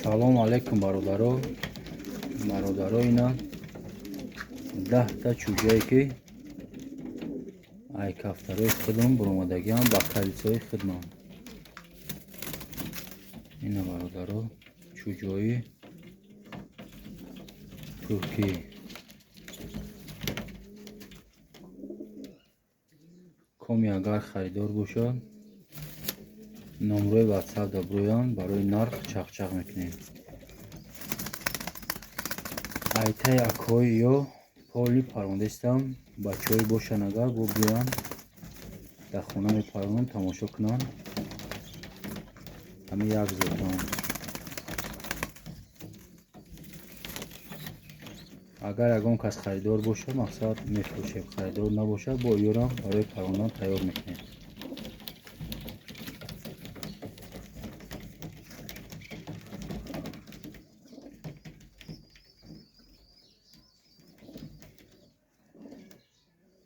Салому алайкум, бародаро. Бародаро, ина 10-та чӯҷае, ки ай кафтарои худам буромадагиам, ба калисои худмам. Ина, бародаро, чӯҷои туркӣ. Коми агар харидор бошад, номрои ватсап да бироянд, барои нарх чақчақ мекунем. Айтаи акҳои ё поли парондестам. Бачаҳое бошанд, агар бо биёянд, дар хона мепаронам, тамошо кунанд. Ҳамин як зотон. Агар ягон кас харидор бошад, мақсад, мефурӯшем. Харидор набошад, бо ёрам барои парондан тайёр мекунем.